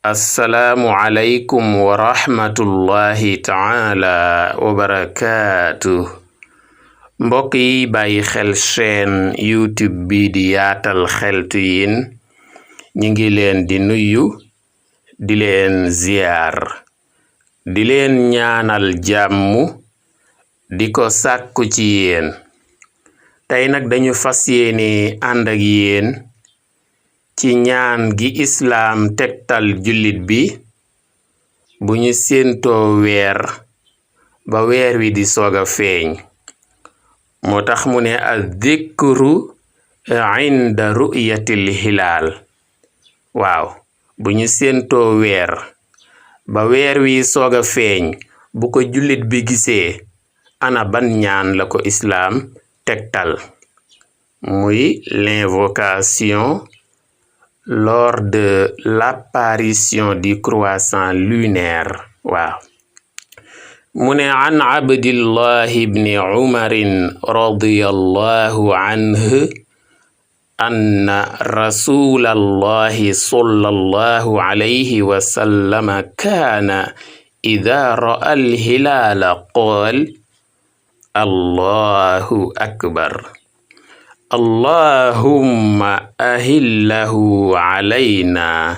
assalaamu aleykum wa rahmatullahi taala wa barakaatu. mbokk yi bàyyi xel chaîne youtube bi di yaatal xeltu yin ñi ngi leen di nuyu di leen ziyaar di leen ñaanal jàmm di ko sàkku ci yéen. tey nag dañu fas yéene ànd ak yéen ci ñaan gi islaam tegtal jullit bi bu ñu séentoo weer ba weer wi di sooga feeñ. moo tax mu ne az-zikru inda ru'yatil hilaal. waaw bu ñu séentoo weer ba weer wi sooga feeñ bu ko jullit bi gisee ana ban ñaan la ko islaam tegtal. muy l'invocation lors de l'apparition du croissant lunaire. waaw mu ne an abdillahi ibni umarin radiyallahu anhu anna rasulallahi sallallahu alayhi wa sallama kaana idha ra'a al-hilaala qaala allahu akbar allahumma ahillahu alayna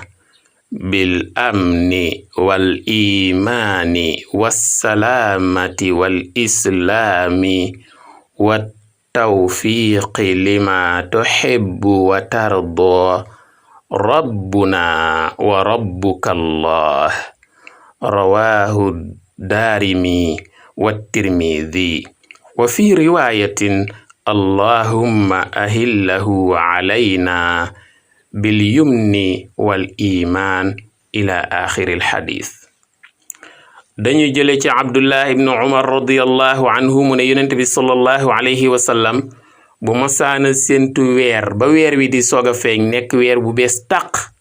bil amni wal imaani wassalaamati wal islaami wat tawfiiqi lima tuhibbu wa tardaa rabbuna wa rabbuka allah rawaahu daarimi wa tirmidhi wa fi riwaayatin allahumma ahillahu alayna bil yumni wal iman ila axiri alxadis. dañu jële ci abdullah ibnu umar radiyallahu anhu mu ne yonent bi sallallahu alayhi wa sallam bu masaana séentu weer ba weer wi di soog a feeñ nekk weer bu bees tàq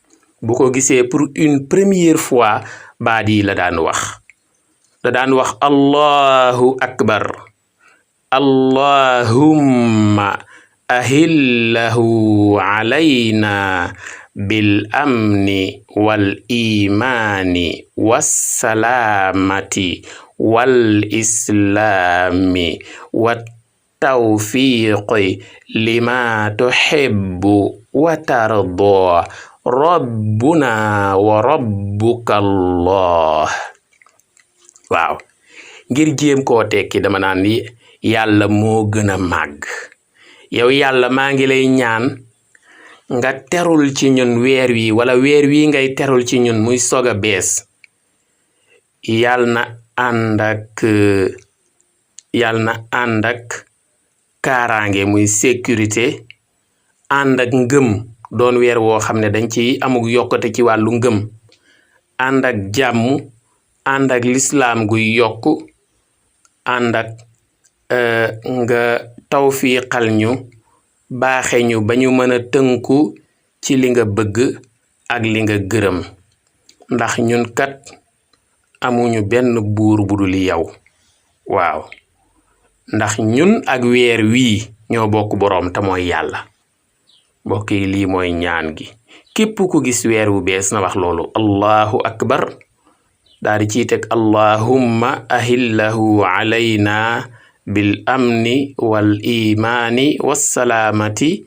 bu ko gisee pour une première fois baat yi la daan wax. da daan wax allahu akbar allahumma ahillahu alayna bil amni wal imaani wassalaamati wal islaami wat tawfiiqi lima tuhibbu wa tardaa rabbuna wa rabbuka allah. waaw ngir jéem koo tekki dama naan ni yàlla moo gën a màgg. yow yàlla maa ngi lay ñaan nga terul ci ñun weer wi wala weer wi ngay terul ci ñun muy soog a bees yàlla na ànd ak kaaraange muy sécurité ànd ak ngëm doon weer woo xam ne dañ ci amuk yokkute ci wàllu ngëm ànd ak jàmm ànd ak lislaam guy yokku ànd ak nga tawfiiqal ñu baaxe ñu ba ñu mën a tënku ci li nga bëgg ak li nga gërëm ndax ñun kat amuñu benn buur bu dul yow. waaw ndax ñun ak weer wii ñoo bokk boroom te mooy yàlla. mbokk yi lii mooy ñaan gi képp ku gis weer wu bees na wax loolu allahu akbar daal di ciy teg allahumma ahillahu alayna bil amni wal imaani wassalaamati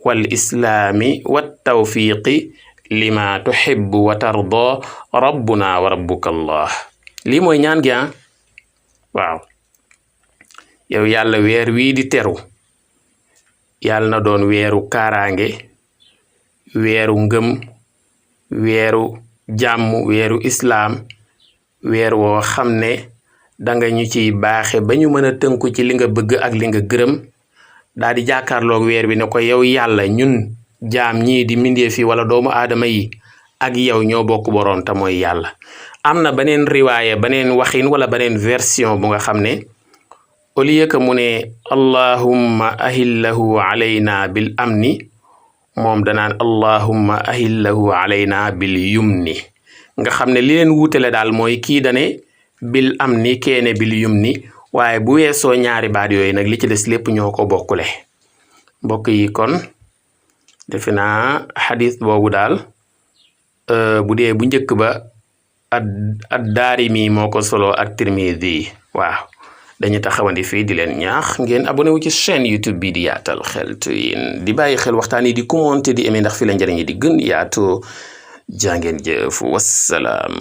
wal islaami wat tawfiiqi lima tuhibbu wa tardaa rabbuna wa rabbuka allah. lii mooy ñaan gi waaw yow yàlla weer wii di teru yàlla na doon weeru kaaraange weeru ngëm weeru jàmm weeru islaam weer woo xam ne danga ñu ciy baaxe ba ñu mën a tënku ci li nga bëgg ak li nga gërëm daal di jàkkaarloog weer bi ne ko yow yàlla ñun jaam ñii di mindee fi wala doomu aadama yi ak yow ñoo bokk boroom te mooy yàlla. am na beneen riwaaya beneen waxin wala beneen version bu nga xam ne au lieu que mu ne allahumma ahillahu alayna bil amni moom danaan allahumma ahillahu alayna bil yumni nga xam ne li leen wuutale daal mooy kii dane bil amni keene bil yumni waaye bu weesoo ñaari baat yooyu nag li ci des lépp ñoo ko bokkule. mbokk yi kon defe naa xadis boobu daal bu dee bu njëkk ba ad-Daarimi moo ko solo ak Tirmidi waaw dañu taxawandi fii di leen ñaax ngeen abonné wu ci chaîne YouTube bi di Yaatal Xeltu Yin di bàyyi xel waxtaan yi di commenter di aimer ndax fi la njëriñ yi di gën yaatu jaa ngeen jëf wassalaam